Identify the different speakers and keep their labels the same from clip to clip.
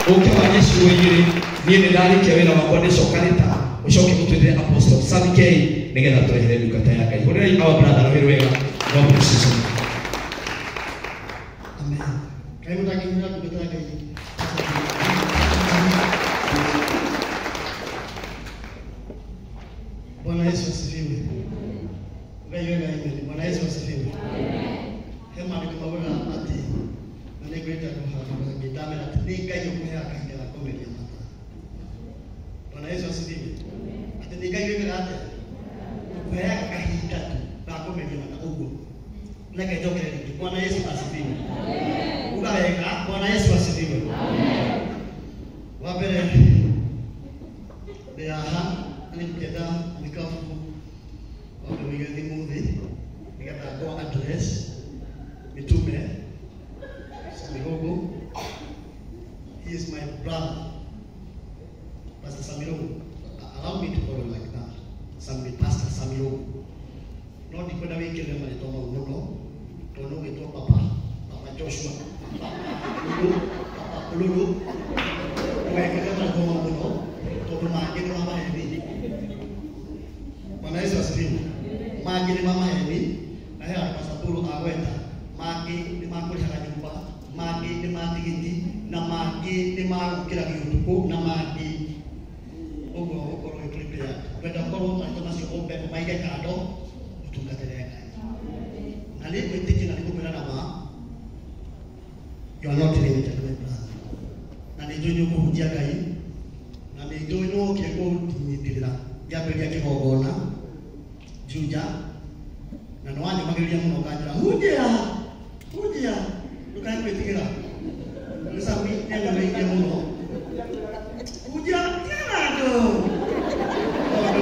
Speaker 1: Ũke warie ciugo igĩrĩ, niĩ nĩ ndarĩkia wĩra wakwa ndĩcoka rĩta ũcoke ũtwĩre Apostle Sammy K nĩgetha tũrehere ndungata ya Ngai. Hũrĩrai our brother rũhĩ rwega. God bless you so much.
Speaker 2: Amen. Karibu takimira ndungata ya Ngai. Bwana Yesu asifiwe. Ngai wega amen. Bwana Yesu asifiwe. He maandĩko maugaga atĩ na nĩ ngwĩte andũ handũ ngĩndamera atĩ nĩ Ngai ũkũheaga kahinda ga kũmeria mata. Bwana Yesu asifiwe. Atĩ nĩ Ngai wĩkaga atĩa? Ũkũheaga kahinda tu ga kũmeria mata ũguo. Reke njokere rĩngĩ. Bwana Yesu asifiwe. Uga wega, Bwana Yesu asifiwe. Wa mbere ndĩ haha na nĩ ngwenda mũikabu wambe ũige thimũ thĩ nĩgetha ngwa address mĩtume Samirogo. He is my brother, Pastor Samirogo. Allow me to call him like that. Sami, Pastor Samirogo. No ndikwenda wĩkĩrĩre marĩtwa mau mũno tondũ ũgĩtwo papa, Papa Joshua, Papa Lulu, Papa Lulu. Ndũgekĩrĩre marĩtwa mau mũno tondũ mangĩ nĩ ma maheni. Bwana Yesu asifiwe. Mangĩ nĩ ma maheni na he handũ Pastor Paul agweta mangĩ nĩ ma kũrĩhaga nyũmba, mangĩ nĩ ma tigiti na mangĩ nĩ ma gũkĩragio ũtukũ na mangĩ ũguo ũkorwo wĩ prepared. Kwenda ũkorwo marĩtwa macio ũmbe ũmaige kando ũtungatĩre Ngai. Na nĩ ngwĩtĩkia na nĩ ngũkwĩra na ma, you are not limited, my brother. Na nĩ njũĩ nĩ ũkũhunjia Ngai na nĩ njũĩ nĩ wokire kũnyitĩrĩra ngĩambĩrĩria kĩgongona Juja na nĩ wanyũmagĩrĩria mũno ũkanjĩra hunjia hunjia ndũkae gwĩtigĩra. Nĩ Sami nĩanyũmĩrĩirie mũno hunjia tigana na andũ tondũ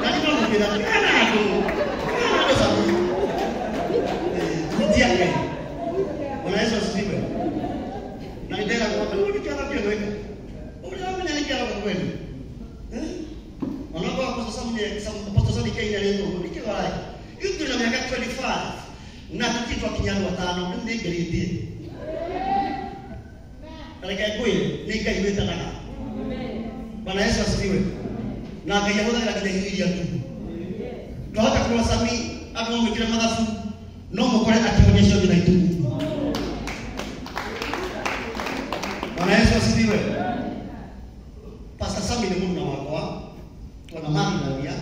Speaker 2: na nĩ ndamũkwĩra tigana na andũ tigana na andũ Sami. Hunjia Ngai. Bwana Yesu asifiwe. Na nĩ nderagwo rĩu nĩ kĩara kĩo ũrĩa wamenya nĩ kĩara kweli. Eh? Onakorwo Apostle Sami Apostle Sami K nĩ ũguo nĩ kĩo araika. Ithuĩ twĩna mĩaka 25 na tũtirĩ twakinya andũ atano rĩu nĩ ngĩrĩtie. Na reke ngwĩre nĩ Ngai wĩtanaga. Bwana Yesu asifiwe. Na Ngai ahũthagĩra nginya ihu iria nduru. Twahota kũrora Sami andũ mamwĩkĩre mathabu no mũkore akĩhonia ciothe na itumumu. Bwana Yesu asifiwe. Pastor Sami nĩ mũruna wakwa twanamathithagia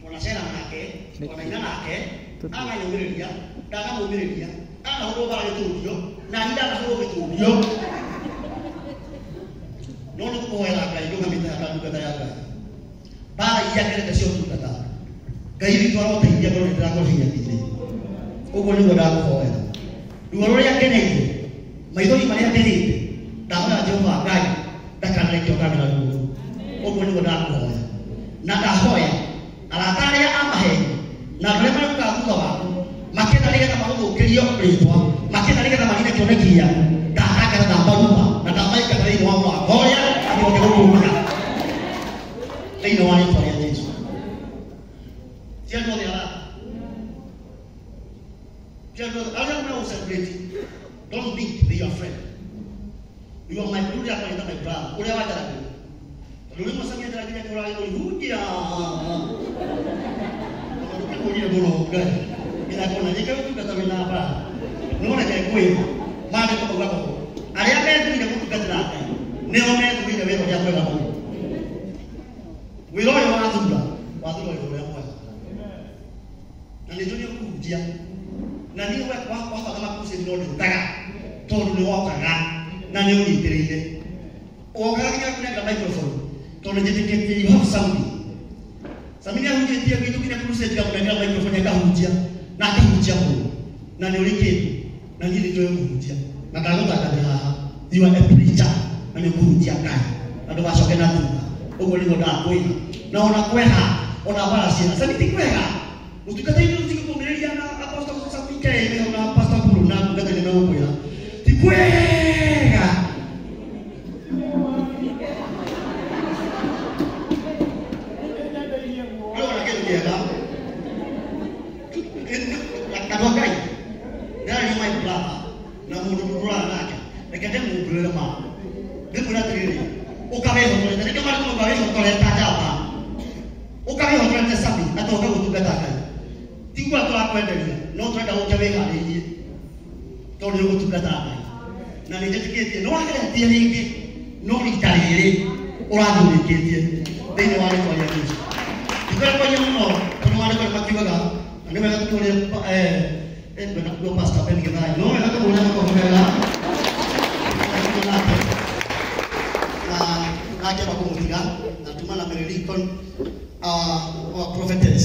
Speaker 2: twanacera nake twanaina nake ananyũmĩrĩria ndanamũmĩrĩria anahũrwo bara gĩtũrio na niĩ ndanahũrwo gĩtũrio no nĩ ngũkũhoera Ngai ndũgamĩte haha ndungata ya Ngai bara iria ngerete cia ũtungata Ngai witũ aroteithia ngorwo nĩ ndĩrakorwo hinya-inĩ ũguo nĩguo ndakũhoera ruo rũrĩa ngereire maithori marĩa nderĩte ndahoya Jehova Ngai ndakanareke ũkagĩra ruo rũu ũguo nĩguo ndakũhoya na ndahoya arata arĩa a maheni na andũ arĩa marĩũkaga thutha waku makĩenda nĩgetha magũthũkĩrio rĩtwa makĩenda nĩgetha manine kĩoneki gĩaku ndatangatha ndambaruma na ndamaingata thĩinĩ wa mũrango ũrĩa mahote gũkũmaga thĩinĩ wa rĩtwa rĩa Jesũ. Ti andũ othe arata, ti andũ othe arĩa megũ celebrate. Don't think they are friend. You are my ũrĩa akwĩta my brother ũrĩa wanjaragĩria tondũ rĩmwe Sami anjaragĩria akĩhũraga gĩthũri hunjia tondũ ndũkĩhũrire mũno Ngai nginya kona njĩke ũtungata wĩna mbara no reke ngwĩre maandĩko maugaga ũũ arĩa methurire gũtungatĩra Ngai nĩo methurire wĩra ũrĩa mwega mũno. Wĩra ũyũ wathura wathura wĩra ũrĩa mwega na nĩ njũĩ nĩ ũkũhunjia na niĩ wabanga makucĩ no ndĩrutaga tondũ nĩ wokaga na nĩ ũnyitĩrĩire wokaga nginya kũnengera microphone tondũ njĩtĩkĩtie you have something. Sami nĩ ahunjĩtie gwitũ nginya crusade ngamũnengera microphone akahunjia na akahunjia mũno na nĩ ũrĩ kĩndũ na niĩ nĩ njũĩ kũhunjia na ndagũtangathĩra haha you are a preacher na nĩ ũkũhunjia Ngai na ndũgacoke na thutha ũguo nĩguo ndakwĩra na ona kweha ona bara ciĩna Sami ti kwega ũtungata-inĩ ũtige kũmĩrĩria na Apostle Sami K na Pastor Paul na ndungata-inĩ megũkwĩra ti kwega. Rĩu ona kĩndũ kĩega andũ a Ngai ndĩraria my brother na mũndũ tũtũraga nake reke ndĩmũmbũrĩre ma Nĩkwĩra atĩrĩrĩ, ũkawehotorete nĩkĩo marĩkũ ũkawehotorete njamba, ũkawehotorete Sami atĩ ũka gũtungata Ngai. Tiguo tũrakwenderia, no tũrenda ũke wĩharĩirie tondũ nĩ ũgũtungata Ngai. Na nĩ njĩtĩkĩtie nĩ wageretie rĩngĩ, no rita rĩrĩ ũrathiĩ ũrĩkĩtie thĩinĩ wa rĩtwa rĩa Jesũ. Ndikwenda kwaria mũno tondũ maandĩko nĩ makiugaga, na nĩ wega tũkĩũrie ngwenda kuga Pastor Ben Gĩthai, no wega tũmũhũre makobi mega. Nake na nake makũmũtiga na tuma na Mary Lincoln wa prophetess,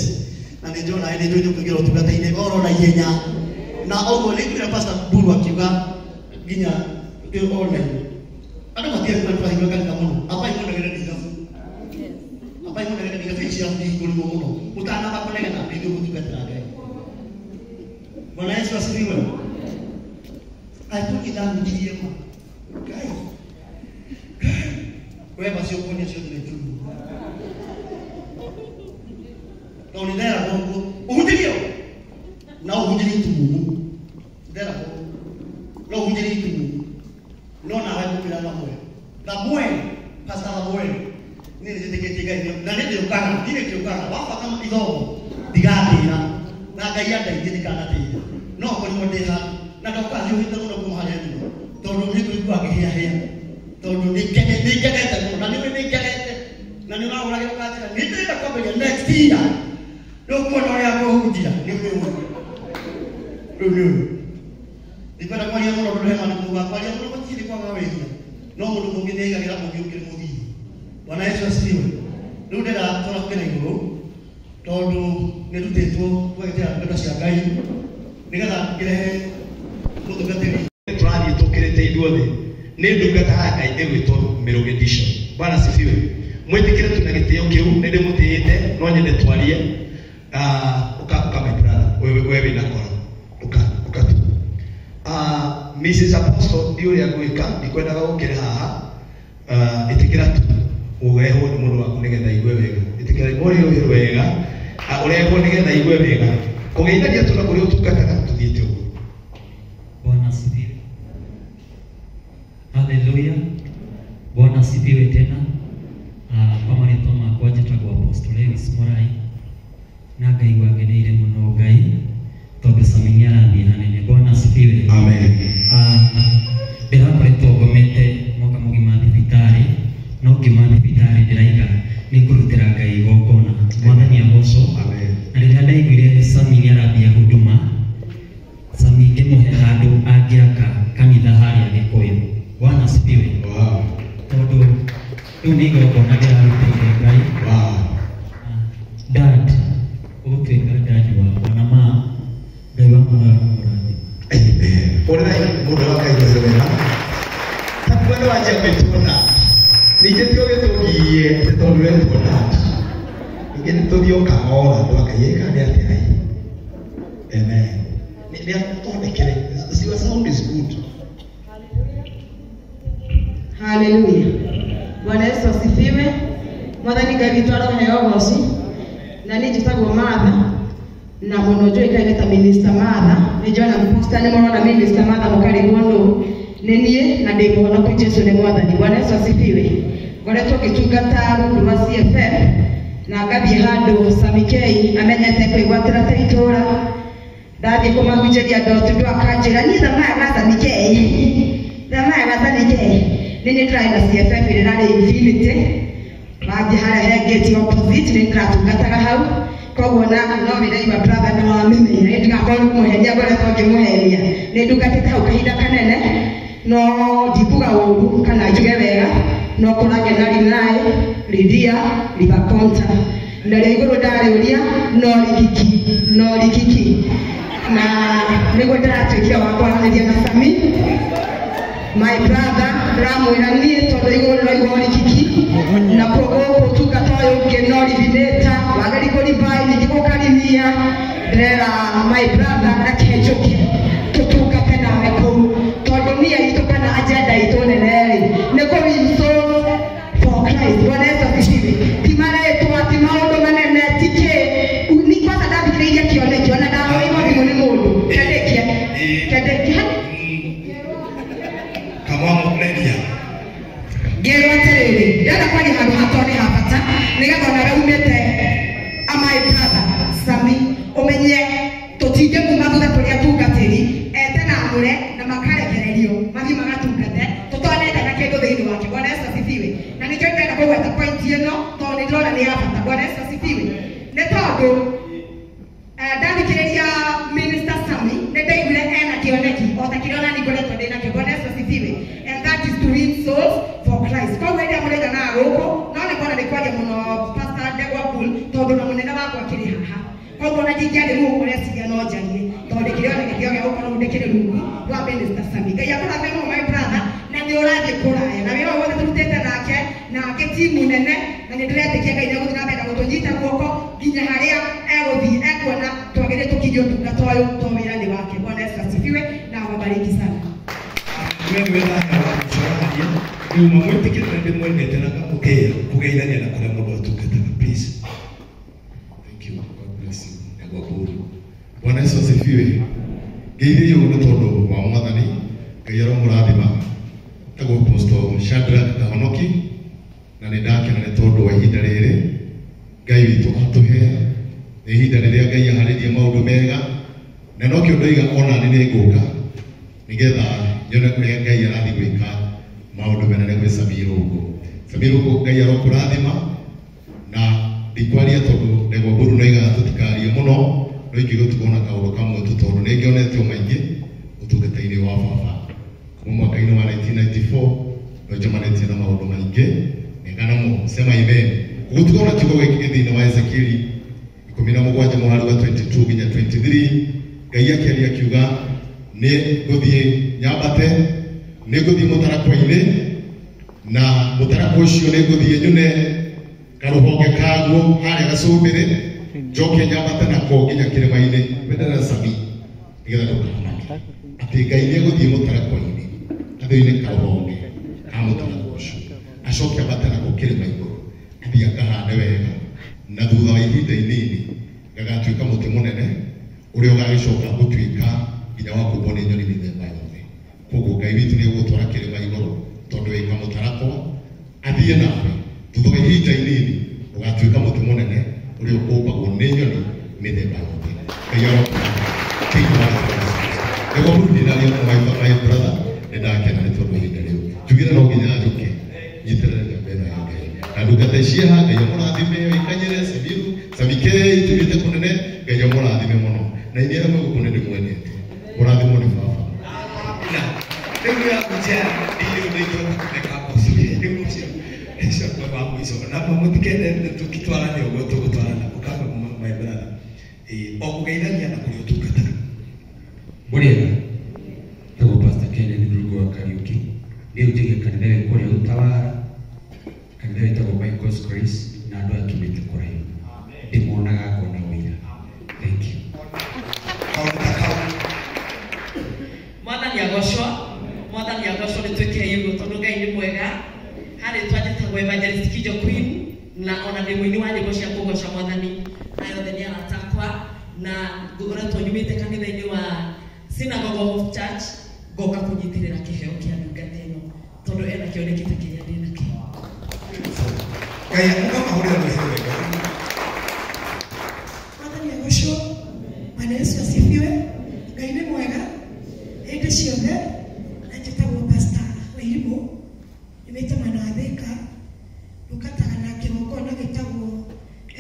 Speaker 2: na nĩ njũĩ nawe nĩ njũĩ nĩ ũkũingĩra ũtungata-inĩ oro na ihenya, na ũguo nĩ njugire Pastor Mburu akiuga nginya twĩ online andũ matiĩ tũrahingũra kanitha mũno, ambai mũnegene nĩ ithabu, ambai mũnegene nĩ ithabu ici hingũrirwo mũno ũtanamba kũnegena nĩ ithuĩ gũtungatĩra Ngai. Bwana Yesu asifiwe. Angĩkorwo ndahunjirie ma Ngai, Ngai we macio kuonia ciothe nĩ njũru tondũ nĩ nderagwo ũguo ũhunjĩrio na ũhunjĩrie itumumu, nderagwo no ũhunjĩrie itumumu, no nawe ngũkwĩra Samuel, Samuel, Pastor Samuel, niĩ nĩnjĩtĩkĩtie Ngai na nĩ ndĩũkaga, niĩ nĩ ndĩũkaga wabata ithomo ndigatĩra na Ngai andeithie ndikanatĩra, no ngorirwo ndĩ handũ na ndoka hiũhĩte mũno kuma harĩa nyuma tondũ nĩ ngũigua ngĩhĩahĩa tondũ nĩ ngenete mũno na nĩũĩ nĩ ngenete na nĩ ũrahũragĩra ũkanjĩra nĩ ndĩrenda kwambĩrĩria next year rĩu kuona ũrĩa ngũhunjia nĩ ũyũ rĩu nĩ ũyũ. Ndikwenda kwaria mũno tondũ he maandĩko maugaga kwaria mũno gũtirĩ kwaga wĩhia, no mũndũ mũngĩ nĩ aigagĩra ũngĩ ũkĩrĩ mũthithi. Bwana Yesu asifiwe. Rĩu ndĩrenda tũrahũke na igũrũ tondũ nĩ ndutĩtwo kũgĩtĩra ndungata cia Ngai nĩgetha ngĩrehe mũtungatĩri.
Speaker 1: Tũrathiĩ tũkĩrĩte ithuothe nĩ ndungata ya Ngai ĩgwĩtwo Mĩrũgĩ Edition. Bwana asifiwe. Mwĩtĩkĩre tu na gĩtĩo kĩu, nĩ ndĩmũtĩĩte, no nyende twarie. Ũka, ũka my brother, wewe wĩna kora, ũka, ũka tu. Mrs. Apostle, ndi ũrĩa ngwĩka, ndikwendaga ũkĩre haha. Ĩtĩkĩra tu ũrehwo nĩ mũndũ waku nĩgetha aigue wega. Ĩtĩkĩra ũrĩ ũrĩ wega, ũrehwo nĩgetha aigue wega. Kũgeithania tu na kũrĩa ũtungataga tũthiĩte ũguo.
Speaker 3: Bwana asifiwe. Haleluya. Bwana asifiwe tena. Kwa marĩtwa makwa njĩtagwo Apostle Lewis Mũrai na ngaigua ngeneire mũno Ngai tondũ Sami nĩ arathiĩ hanene. Bwana asifiwe.
Speaker 1: Amen.
Speaker 3: Ndĩrakoretwo ngomete mwaka mũgima thibitarĩ, no ngiuma thibitarĩ ndĩraiga nĩ ngũrutĩra Ngai igongona. Mwathani agocwo.
Speaker 1: Amen.
Speaker 3: Na rĩrĩa ndaiguire Sami nĩ arambia huduma, Sami ngĩmũhe handũ angĩaka kanitha harĩa Gĩkũyũ. Bwana asifiwe.
Speaker 1: Wow.
Speaker 3: Tondũ rĩu nĩ igongona ndĩrarutĩire Ngai.
Speaker 1: Wow.
Speaker 3: Dad, ũgũtuĩka dad wakwa na ma Ngai wa muoyo aromũrathima.
Speaker 1: Amen. Hũrĩrai mũndũ wa Ngai rũhĩ wega. Ta kuga nĩ wanjia gwĩtwo dad. Ningĩ ti ũgĩtũgiie atĩ tondũ wetwo dad. Ningĩ nĩ tũthiĩ o kahora andũ a Ngai ĩka nĩ atĩa ĩ. Amen. Nĩ akũthondekere. Your sound is good.
Speaker 4: Haleluya. Bwana Yesu asifiwe. Mwathani Ngai witũ aroheo ũgoci. Na niĩ njĩtagwo Martha na mũno njũĩkaine ta Minister Martha. Nĩ njona posta nĩ mũrona Minister Martha mũkarigwo nũ. Nĩ niĩ na ndĩ mũhonoku, Jesũ nĩ Mwathani. Bwana Yesu asifiwe. Ngoretwo ngĩtungata rungu rwa CFM na ngathiĩ handũ Sami K amenyete kwĩgwatĩra ta itũra. Ndathiĩ kũmahunjĩria ndũ akanjĩra niĩ thamaya ga Sami K. Thamaya ga Sami K. Nĩ niĩ ndĩrarĩ na CFF ĩrĩa ĩrarĩ Infinity. Wathiĩ harĩa he gate opposite nĩ ndĩratungataga hau. Koguo na no wĩraigua brother nĩ wamĩmenya, nĩ ndigakorwo ngĩmũhenia ngoretwo ngĩmũhenia. Nĩ ndungatĩte hau kahinda kanene, no ndikuga ũru kana njuge wega, no kũragĩa na Rinai, Lidia, Livakonta. Na rĩa igũrũ ndarĩũria, no rikiki, no rikiki. Na nĩguo ndĩratuĩkire wa kwaranĩria na Sami. My brother, ndĩramwĩra niĩ tondũ igũrũ nĩraigua rikiki, na koguo ũtungata ũyũ ũngĩ no rivinĩta, wagĩrĩirwo kũribai ningĩ gũkarimia. Ndĩrera my brother reke njũke tũtungate nawe kũu, tondũ nia itũ kana agenda itũ nene rĩ nĩ kũ win souls for Christ. Bwana Yesu asifiwe. Ti marĩtwa, ti maũndũ manene, ti kĩ. Ni kwanza ndathikĩrĩirie kĩoneki, ona ndahũrirwo thimũ nĩ mũndũ. Kĩandĩkie. Kĩandĩkie.
Speaker 1: Kamwamu Lydia.
Speaker 4: Ngĩrwo atĩrĩrĩ, ndĩrenda kwaria handũ haha tondũ nĩ ha bata, nĩgetha onawe umĩte my brother Sami ũmenye tũtingĩmuma thutha tũrĩ atungatĩri ete na amũre na makarekererio mathiĩ magatungate tũtonete na kĩndũ thĩinĩ wake. Bwana Yesu asifiwe. Na nĩkĩo ndĩrenda kũgweta point ĩno tondũ nĩ ndĩrona nĩ ya bata. Bwana Yesu asifiwe. Nĩ tondũ ndathikĩrĩria Minister Sami nĩ ndaiguire ena kĩoneki o ta kĩrĩa ona niĩ ngoretwo ndĩ nakĩo. Bwana Yesu asifiwe. And that is to win souls for Christ. Koguo hĩndĩ ĩrĩa mũraiganaga gũkũ no nĩ kuona nĩ kwaria mũno Pastor Ndegwa Bull tondũ na mũnene wakwa akĩrĩ haha. Koguo ona ndingĩarĩ gũkũ reciria no njarie tondũ ndĩkĩrĩ ona gĩtĩo gĩa gũkorwo ndĩkĩrĩ rungu rwa Minister Sami. Ngai akũrathime mũno my brother, na nĩ ũrathiĩ kũraya na wĩra ũyũ wothe tũrutĩte nake nake timu nene, na nĩ ndĩretĩkia Ngai nĩegũthiĩ na mbere na gũtũnyita guoko nginya harĩa egũthiĩ ekuona twagĩrĩire tũkinyie ũtungata ũyũ tondũ wĩra nĩ wake. Bwana Yesu asifiwe na awabariki sana.
Speaker 1: We nĩwe ndaheo wa mũico warie rĩu mamwĩtĩkĩre na ndĩmwendete na ngamũkĩĩa kũgeithania na kũrĩa mũndũ atungataga. Please.
Speaker 5: Thank you. God bless you. Ndegwa Bull. Bwana Yesu asifiwe. Ngeithĩirio nĩ tondũ wa Mwathani, Ngai aromũrathima. Tagwo Apostle Shadrack Kahonoki, na nĩ ndakena nĩ tondũ wa ihinda rĩrĩ Ngai witũ atũhe. Nĩ ihinda rĩrĩa Ngai aharĩrie maũndũ mega, na nokĩo ndoiga ona nĩ nĩngũka nĩgetha nyone ũrĩa Ngai arathiĩ gwĩka maũndũ manene gwĩ Sami Irũngũ. Sami Irũngũ, Ngai arokũrathima, na ndikwaria tondũ Ndegwa Mburu noigaga tũtikarie mũno, no ingĩgũtigwo na kaũndũ kamwe tu tondũ nĩ ngĩonete o maingĩ ũtungata-inĩ wa baba kuma mwaka-inĩ wa 1994 no njemanĩtie na maũndũ maingĩ nĩngana sema amen. Gũtigwo na kiugo gĩkĩ thĩinĩ wa Ezekieli 17 mũhari wa 22 nginya 23, Ngai akĩaria akiuga nĩ ngũthiĩ nyambate, nĩ ngũthiĩ mũtarakwa-inĩ, na mũtarakwa ũcio nĩ ngũthiĩ nyune karũhonge kaguo harĩa gacũmbĩrĩ, njoke nyambate nako nginya kĩrĩma-inĩ wendera Sami nĩgetha ndũkahonoke. Atĩ Ngai nĩ egũthiĩ mũtarakwa-inĩ athĩinĩ karũhonge ka mũtarakwa ũcio, acoke ambate nako kĩrĩma igũrũ athiĩ akahande wega, na thutha wa ihinda inini gagatuĩka mũtĩ mũnene ũrĩa ũgagĩcoka gũtuĩka nginya wa kũmbwo nĩ nyoni mĩthemba yothe. Koguo Ngai witũ nĩ egũgũtwara kĩrĩma igũrũ tondũ wĩ kamũtarakwa, athiĩ nawe thutha wa ihinda inini ũgatuĩka mũtĩ mũnene ũrĩa ũkũmbagwo nĩ nyoni mĩthemba yothe. Ngai arokũrathima thĩinĩ wa rĩĩtwa rĩa Yesu Kristo. Nĩguo mũndũ ndinaria my brother, nĩ ndakena nĩ tondũ ihinda rĩu njugire no nginya njũke nyitĩrĩre nyũmba ĩno ya Ngai na ndungata ici haha. Ngai amũrathime ĩkanyĩre Samiru Samikei tũthiĩte kũnene. Ngai amũrathime mũno na inyuĩ arĩa mwĩ gũkũ nĩ ndĩmwendete. Mũrathimwo nĩ baba.
Speaker 1: Na rĩu ya kũnjia irio nĩ ingĩhota kũreka apostle rĩu ũcio ũcio kwa wa mũico na mũtikende tũkĩtwarane ũguo tũgũtwarana ũkamba my brother o kũgeithania na kũrĩa ũtungataga.
Speaker 6: Mũrĩega, tagwo Pastor Kenneth Ndungu wa Kariuki, nĩ njĩge kanitha wĩ kũrĩa Utawara, kanitha wĩtagwo Michael's Grace, na andũ aya tumĩte kũraihu ndĩmonaga ngona ũira. Thank you.
Speaker 1: Kaũndũ ta kau.
Speaker 7: Mwathani agocwo, Mwathani agocwo. Nĩ twĩke ũguo tondũ Ngai nĩ mwega. Harĩ twanjĩtagwo Evangelist Kijo Queen, na ona ndĩ mũini wa nyĩmbo cia kũgoca Mwathani. Aya othe nĩ arata akwa, na ngoretwo nyumĩte kanitha-inĩ wa Synagogue of Church ngoka kũnyitĩrĩra kĩheo kĩa ndungata ĩno tondũ ena kĩoneki ta kĩrĩa ndĩ nakĩo.
Speaker 1: Ngai mũkamahũrĩra rwĩhĩ wega.
Speaker 8: Mwathani agocwo. Bwana Yesu asifiwe. Ngai nĩ mwega hĩndĩ ciothe. Na njĩtagwo Pastor Wairimũ, nyumĩte mwena wa Thĩka, ndungataga na kĩgongona gĩtagwo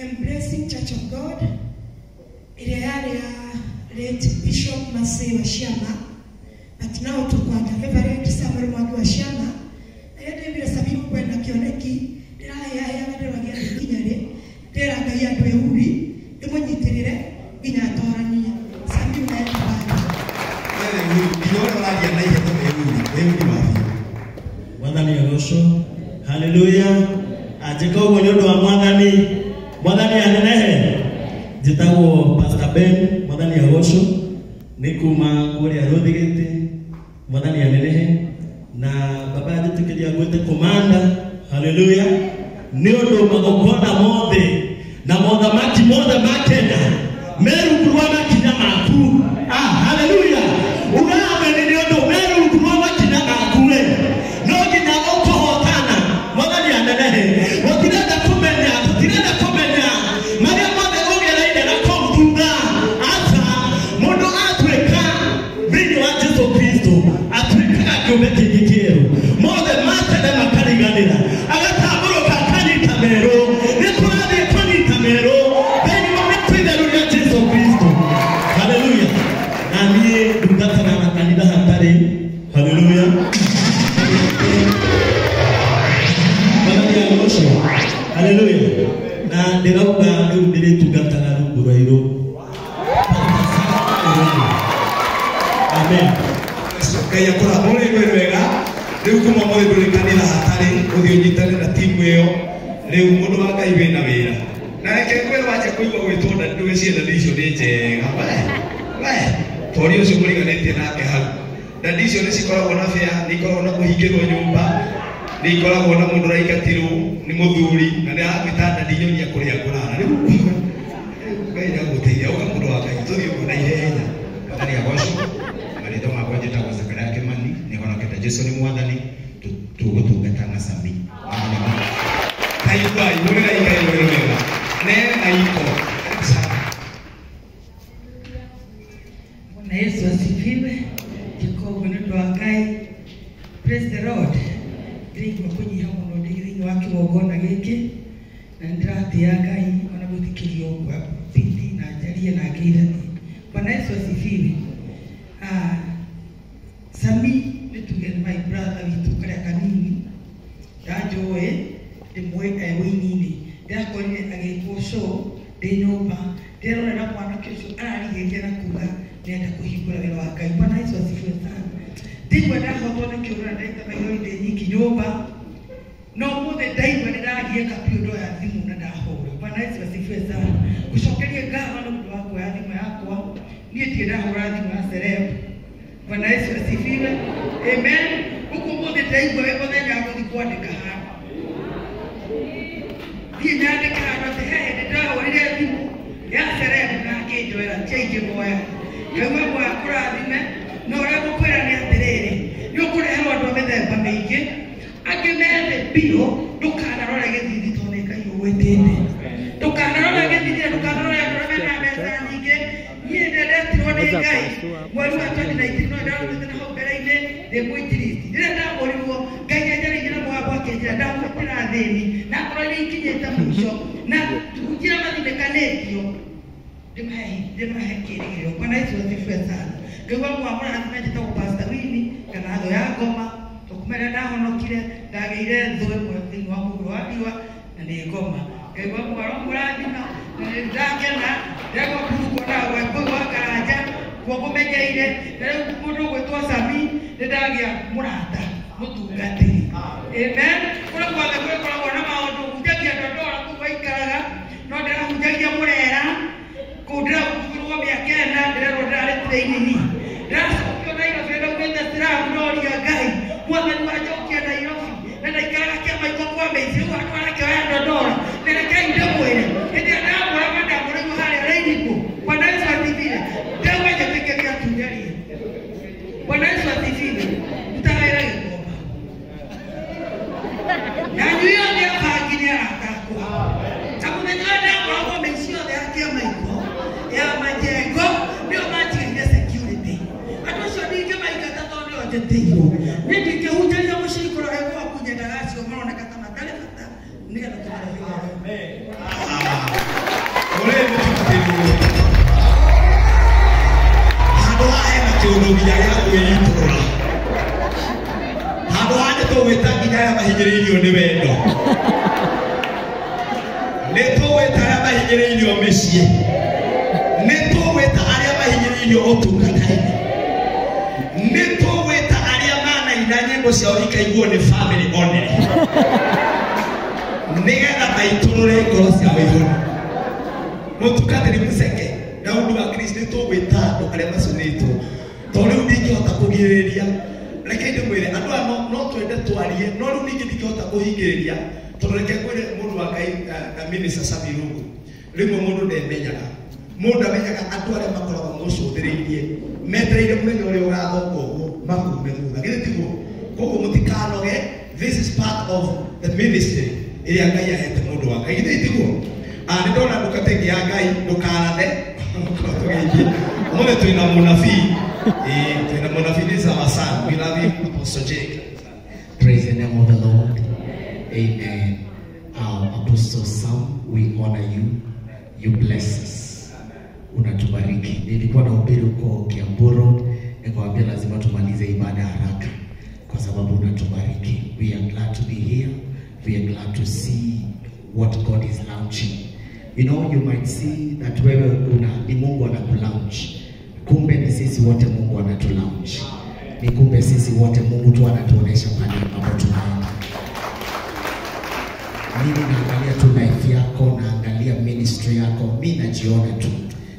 Speaker 8: Embracing Church of God ĩrĩa yarĩ ya late Bishop Masai wa Ciama, but now tuko under Reverend Samuel Mwangi wa Ciama. Na rĩrĩa ndaiguire Samiru kwena kĩoneki, ndĩrahĩahĩaga ndĩroria nginya rĩ, ndĩra Ngai andũ ehuri ndĩmũnyitĩrĩre nginya atoranie Samiru na everybody.
Speaker 1: Nginya ũrĩa ũraria na ihenya wĩhuri wa biũ.
Speaker 9: Mwathani agocwo. Haleluya. Anjĩka ũguo nĩ ũndũ wa Mwathani. Mwathani anenehe. Njĩtagwo Pastor Ben. Mwathani agocwo. Nĩ kuma kũrĩa Rũthigĩtĩ. Mwathani anenehe. Na baba njĩtĩkĩria ngwĩte commander. Haleluya. Nĩ ũndũ magongona mothe na mothamaki mothe ma Kenya me rungu rwa makinya maku. Ah, haleluya. Ugameni nĩ ũndũ me rungu rwa makinya maku we. No nginya ũkũhotana. Haleluya. Na ndirauga riu ndiritungataga rungu rwa irũ. Amen.
Speaker 1: Ngai akũra mũrĩ wega. Rĩu kuma mũthĩ ndũrĩ kanitha hatarĩ ũthiĩ ũnyitane na timu ĩyo. Rĩu mũndũ wa Ngai wĩna wĩra. Na reke ngwĩre wanjia kũigua gwĩtwo ndadi ndũgĩciĩ ndadi icio nĩ njega. We tori ũcio mũriganĩtie nake hau. Ndadi icio nĩ cikoragwo na bĩa, nĩ ikoragwo na kũhingĩrwo nyũmba, nĩ ikoragwo na mũndũ ũraingatirwo nĩ mũthuri na nĩ aragwĩta ndadi nyonia kũrĩa ngũrara. Rĩu Ngai nĩagũteithia ũka mũndũ wa Ngai tũthiĩ ũguo na ihenya.
Speaker 10: Mwathani agocwo. Marĩtwa makwa njĩtagwo Zakaria Kimani, nĩhonokete Jesũ nĩ Mwathani, tũgũtungata na Sami.
Speaker 1: Taiguai, hũrĩrai Ngai rwĩrĩ wega. Ne na iko.
Speaker 11: Bwana Yesu asifiwe. Jacob nĩ ũndũ wa Ngai. Praise the Lord. Ndĩraigua kũnyiha mũno ndĩ thĩinĩ wa kĩgongona gĩkĩ na nĩndĩratĩĩa Ngai ona gwĩtĩkĩrio pindi na njarie na ngeithanie. Bwana Yesu asifiwe. Sami nĩ tuge nĩ my brother witũ karĩa kanini ndanjũĩ ndĩmũĩ e wĩini-inĩ ndĩrakorire agĩkwo show ndĩ nyũmba ndĩrerorera mwanake ũcio ararigĩrĩria na kuga nĩenda kũhingũra wĩra wa Ngai. Bwana Yesu asifiwe sana. Ndĩigua ndahotwo nĩ kĩũrũra ndaita maithori ndĩ nyiki nyũmba no mũthĩ ndaigua nĩndagiĩka biũ ndoya thimũ na ndahũra. Bwana Yesu asifiwe sana. Gũcokeria ngatho nĩ ũndũ wa kuoya thimũ yakwa niĩ ndirĩ ndahũra thimũ ya celeb. Bwana Yesu asifiwe. Amen. Huku mũthĩ ndaigua wĩ mũthenya wa gũthiĩ kwandĩka handũ thiĩ nyandĩke handũ atĩ he hĩndĩ ndahũrire thimũ ya celeb na akĩnjoera tiaingĩmoya. Ngai wakwa akũrathime na ũrĩa ngũkwĩra nĩ atĩrĩrĩ nĩ ũkũreherwo andũ a mĩthemba mĩingĩ angĩ methĩ biũ ndũkanarore gĩthithi tondũ nĩ Ngai ũgwĩtĩte ndũkanarore gĩthithi na ndũkanarore andũ arĩa mena mbeca nyingĩ. Niĩ ndendetirwo nĩ Ngai mweri wa 2019 no ndarutĩte na hau mbere-inĩ ndĩ mũinjilisti rĩrĩa ndamũrirwo Ngai nĩanjarĩirie na mũgambo akĩnjĩra ndamwĩtĩra athĩni na ngoro iria ikinyĩte mũico na hunjia mathinĩkanĩtio ndĩmahe kĩĩrĩgĩrĩro. Bwana Yesu asifiwe sana. Ngai wa mwamũrathime njĩtagwo Pastor Winnie kana thũ ya ngoma tũkumenya ndahonokire ndagĩire thũ ĩmwe thĩinĩ wa mũhuro wa riũa na nĩ ngoma. Ngai wa mwamũrathima na nĩ ndakena ndegwa kurukwo na gwekwo wa Karanja kuo ngũmenyeire na rĩu mũndũ ũgwĩtwo Sami nĩ ndagĩa mũrata mũtungatĩri. Amen. Kũrĩa guothe gwĩkoragwo na maũndũ hunjagia Ndondora kũu waikaraga no ndĩrahunjagia Mũrera kũu ndĩrahunjĩrwo mĩaka ĩna ndĩrerwo ndĩrarĩ training ndĩracokio Nairobi ndaumĩte Siramu ndoria Ngai mwathani wanjokia Nairobi na ndaikaraga Kĩamaiko kwa Maici rĩu handũ arakĩoya Ndondora na rekei ndĩmwĩre hĩndĩ ĩrĩa ndamũraga ndamũraigua harĩa Rainbow. Bwana Yesu asifiwe. Ndauga njĩtĩkĩria tunjarie. Bwana Yesu asifiwe. Ndutagaĩra gĩkomba na nyuĩ othe a bangi nĩ arata akwa na mũthenya ũrĩa ndakoragwo mĩici yothe ya Kĩamaiko ya majengo nĩo manjigĩire security andũ acio ndingĩmaingata tondũ nĩo njĩtĩirwo niĩ ndingĩhunjĩria mũciĩ kũrora gwaku nyendaga acio maroneka ta matarĩ bata nĩgetha tũmarehe ũhoro.
Speaker 1: Ũrĩ mũtungatĩri handũ haha hena kĩũndũ nginya gĩa kwĩitũrũra handũ haha nĩ tũgwĩta nginya arĩa mahinyĩrĩirio nĩ wendo nĩ tũgwĩta arĩa mahinyĩrĩirio mĩciĩ nĩ tũgwĩta arĩa mahinyĩrĩirio ũtungata-inĩ nĩ tũgwĩta arĩa manaina nyĩmbo ciao ikaiguo nĩ family only nĩgetha maitũrũre ngoro ciao ihone. Mũtungatĩri mũceke na ũndũ wa Kristo nĩ tũgwĩta andũ arĩa maconĩtwo tondũ rĩu ndingĩhota kũgirĩrĩria reke ndĩmwĩre andũ aya no twende twarie no rĩu ningĩ ndingĩhota kũhingĩrĩria tondũ reke ngwĩre mũndũ wa Ngai na minister Sami Rungu rĩmwe mũndũ ndemenyaga mũndũ amenyaga andũ arĩa makoragwo mũcũthĩrĩirie metereire mũthenya ũrĩa ũgathoka ũguo makume thutha githĩ tiguo koguo mũtikanoge. This is part of the ministry ĩrĩa Ngai ahete mũndũ wa Ngai githĩ tiguo. Nĩ ndona ndungata ĩngĩ ya Ngai ndũkarathe tũgeithie ũmũthĩ twĩna mũnabii twĩna mũnabii. This is our son. We love you, Apostle Jake.
Speaker 12: Praise the name of the Lord. Amen. Apostle Sam, we honor you. You bless us. Unatubariki. Nilikuwa nahubiri huko Kiambu Road, nikawaambia lazima tumalize ibada haraka kwa sababu unatubariki. We are glad to be here. We are glad to see what God is launching. You know, you might see that wewe una ni Mungu anakulaunch. Kumbe ni sisi wote Mungu anatulaunch. Ni kumbe sisi wote Mungu tu anatuonesha pale ambapo tunaenda. Mimi naangalia tu life yako, naangalia ministry yako, mimi najiona tu.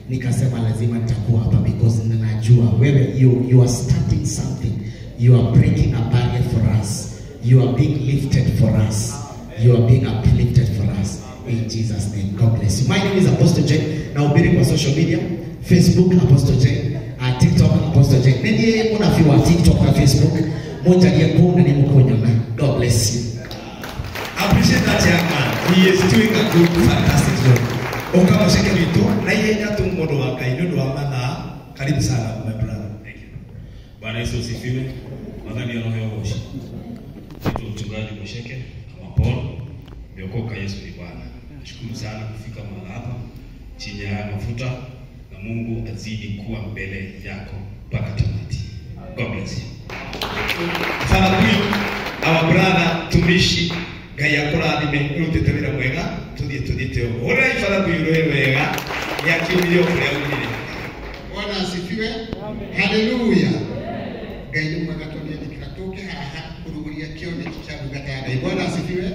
Speaker 12: Nikasema lazima nitakuwa hapa because ninajua wewe you are starting something. You are breaking a barrier for us. You are being lifted for us. You are being uplifted for us. In Jesus' name, God bless you. My name is Apostle Jane. Nahubiri kwa social media, Facebook Apostle Jane, TikTok Apostle Jane. Nini munafiwa TikTok na Facebook, moja kuna ni mukonyona. God bless you.
Speaker 1: Appreciate that young man. He is doing a good, fantastic job. Oka mushike wito na ihenya tu mundu wa Ngai ni undu wa mathaa. Karibu sana my brother.
Speaker 13: Thank you. Bwana Yesu asifiwe. Mwathani arohe ugoci. Nitwa mchungaji Musheke ama Paul. Nimeokoka, Yesu ni Bwana. Nashukuru sana kufika mahali hapa chini ya mafuta, na Mungu azidi kuwa mbele yako mpaka tamati. God bless you.
Speaker 1: Father huyu our brother tumishi Ngai akũrathime ũrutĩte wĩra mwega tũthiĩ tũthiĩte ũguo. Ũrai Father huyu rũĩ wega nĩakiumire o kũrĩa aumire.
Speaker 14: Bwana asifiwe. Haleluya. Ngai nĩ mwega tondũ nĩetĩkĩra tũke haha kũrugũria kĩoneki kĩa ndungata ya Ngai. Bwana asifiwe.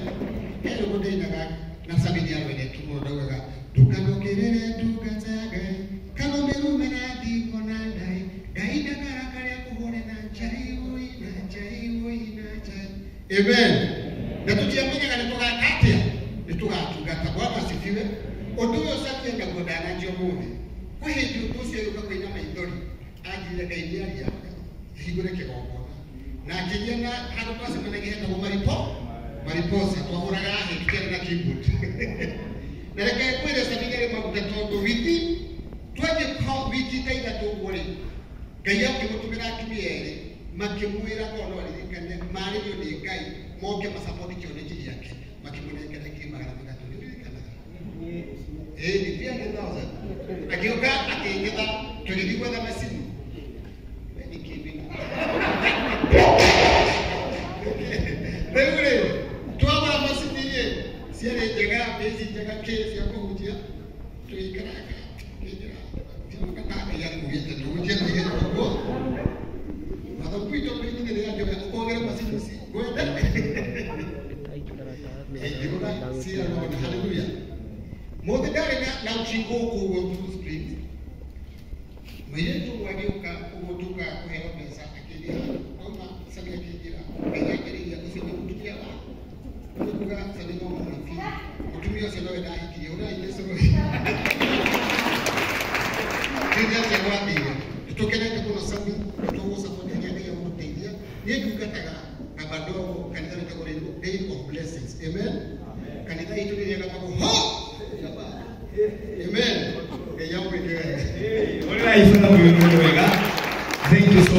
Speaker 14: He rũgũ ndĩinaga na Sabini arwendete mũno ndaugaga ndũkanokĩrĩre ndungata ya Ngai kana ũmĩrume na thingo na ndaĩ Ngai ndakarakare akũhũre na njai wũi na njai wũi na njai. Amen. Na tũtiamenyaga nĩ tũgaka atĩa nĩ tũgatungata. Bwana asifiwe. Ũndũ ũyũ Sabini ndaguo ndananjia ũmũthĩ. Kwĩ hĩndĩ ũndũ ũcio agĩũka kũina maithori anjĩrire Ngai nĩaria hingũre kĩgongona na akĩgĩa na handũ twacemanagia hetagwo mariposa twahũraga hĩ tũkĩarĩ na keyboard na reke ngwĩre Sabini arĩ maguta tondũ wiki twathiĩ wiki ta ithatũ ũguo rĩ Ngai akĩmũtũmĩra atumia erĩ makĩmwĩra korwo no aririkane marĩrio nĩ Ngai moke macapoti kĩoneki gĩake makĩmũnengera 300,000. Nĩũririkanaga? Ĩĩ nĩ 300,000. Akĩũka akĩngetha tũgĩthiĩ gwetha macini. We nĩ kĩndũ rĩu rĩ twagũra macini rĩ ciarĩ njega mbĩci njega kĩ cia kũhunjia tũgĩikaranga tũkĩnjĩra ndungata Ngai akugĩte tũhunjie na ihenya ũguo watho gwitũ rĩngĩ rĩrĩa njoya ũkongere macini ici ngwende ngĩgũra ciarona. Haleluya. Mũthĩ ndarĩ na launching gũkũ ũguo Blue Springs. Mũirĩtu ũmwe agĩũka ũguo tuga kũheo mbeca akĩnjĩra auma Sami akĩnjĩra Ngai akĩrĩria ũcio nĩ mũtumia waku. Nĩ kuga Sami no mũnabii mũtumia ũcio nowe ndahikirie ũrai Jesũ rĩrĩa atĩa gwathire. Nĩtũkenete mũno Sami nĩtũgũcapoti harĩa Ngai agũgũteithia. Niĩ ndungataga na bado kanitha wĩtagwo Day of Blessings. Amen. Kanitha itũ nĩrĩaga mago ho. Amen. Ngai amwĩke wega.
Speaker 1: Ũrai Father huyu rũĩ wega. Thank you so